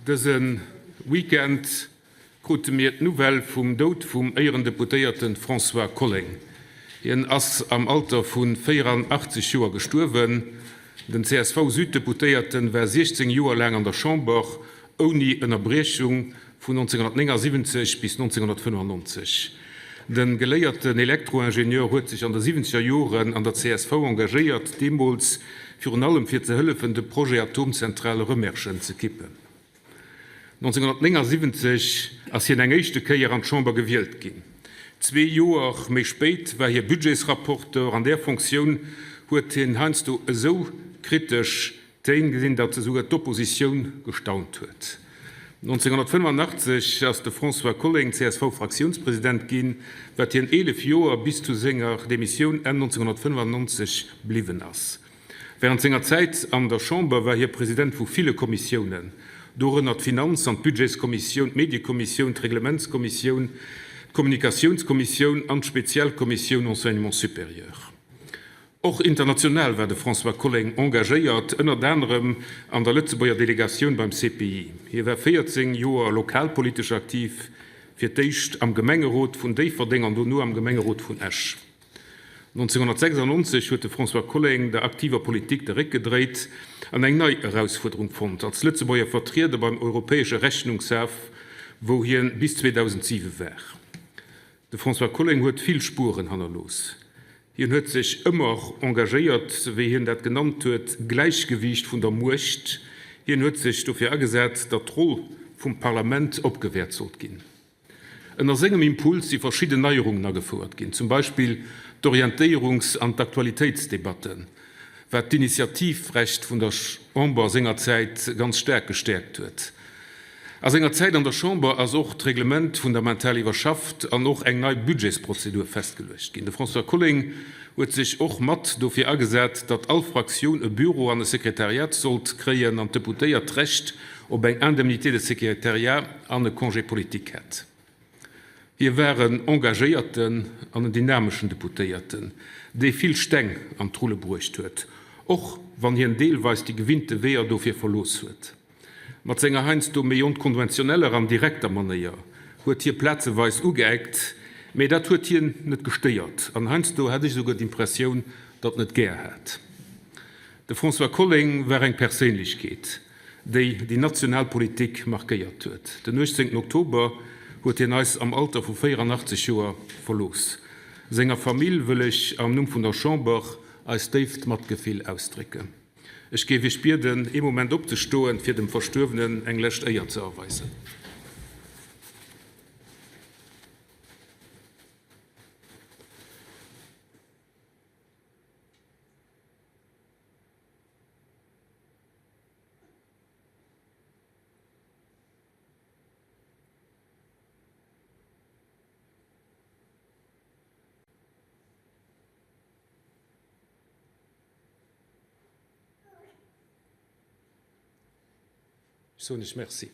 Dëse Weekend krute mir d'Nouvelle vum Doud vum Éierendeputéierte François Colling. Hien ass am Alter vu 84 Joer gestuerwen. Den CSV-Süddeputéierte war 16 Joer laang an der Chamber, ouni Ënnerbriechung vun 1979 bis 1995. De geléierten Elektroingenieur huet sech an de siwwenzeger Joren an der csv engagéiert, deemools virun allem fir ze hëllefen, de Projet Atomzentral Rëmerschen ze kippen. 1979 ass hien eng éischte Kéier an d'Chamber gewielt ginn. Zwee Joer méi spéit war hie Budgetsrapporteur. An där Fonctioun huet hien heiansdo esou kritesch Téin gesinn, datt esouguer d'Oppositioun gestaunt huet. 1985 ass de François Colling CSV-Fraktiounspresident ginn, wat hien 11 Joer bis zu senger Demissioun Enn 1995 bliwwen ass. Wärend senger Zäit an der Chamber war hie President vu ville Kommissiounen, dorënner d'Finanz an d'Budgetskommissioun, d'Mediekommissioun, d'Reglementskommissioun, d'Kommunikatiounskommissioun an d'Spezialkommissioun Enseignement supérieur. Och international war de François Colling engagéiert, ënnert anerem an der Lëtzebuerger Delegatioun beim CPI. Hie war 14 Joer lokalpolitesch aktiv, fir d'éischt am Gemengerot vun Déifferdeng an dono am Gemengerot vun Esch. 1996 huet de François Colling der aktiver Politik de Réck gedréit an eng nei Erausfuerderung fonnt, als Lëtzebuerger Vertrieder beim Europäesche Rechnungshaf, wou hien bis 2007 war. De François Colling huet vill Spueren hannerlooss. Hien huet sech ëmmer engagéiert, wéi hien dat genannt huet, Gläichgewiicht vun der Muecht. Hien huet sech dofir agesat, datt d'Roll vum Parlament opgewäert sollt ginn. Ënner sengem Impuls si verschidden Neierungen agefouert ginn, zum Beispill d'Orientéierungs an d'Aktualitéitsdebatten, wat d'Initiativrecht vun der Chamber sengerzäit ganz staark gestäerkt huet. A senger Zäit an der Chamber ass och d'Reglement fundamental iwwerschafft an och eng nei Budgetsprozedur festgeluecht ginn. De François Colling huet sech och mat dofir agesat, datt all Fraktioun e Büro an e Sekretariat sollt kréien an d'Deputéiert d'Recht op eng Indemnité de secrétariat an e Congé politique hätt. Hie war en engagéierten an en dynameschen Deputéierten, dee vill Steng an d'Rulle bruecht huet, och wann hien deelweis déi gewinnte Weeër dofir verlooss huet. Mat senger heiansdo méi onkonventioneller an direkter Manéier huet hie plazeweis ugeeckt, mee dat huet hien net gestéiert an heiansdo hat ech esouguer d'Impressioun, datt en et gär hat. De François Colling war eng Perséinlechkeet, déi déi national Politik markéiert huet. Den 18 Oktober huet hien eis am Alter vu 84 Joer verlooss. Senger Famill wëll ech am Numm vun der Chamber eist déift Matgefill ausdrécken. Ech géif Iech bieden, ee Moment opzestoen, fir dem Verstuerwenen eng lescht Éier ze erweisen. Ech soen Iech Merci.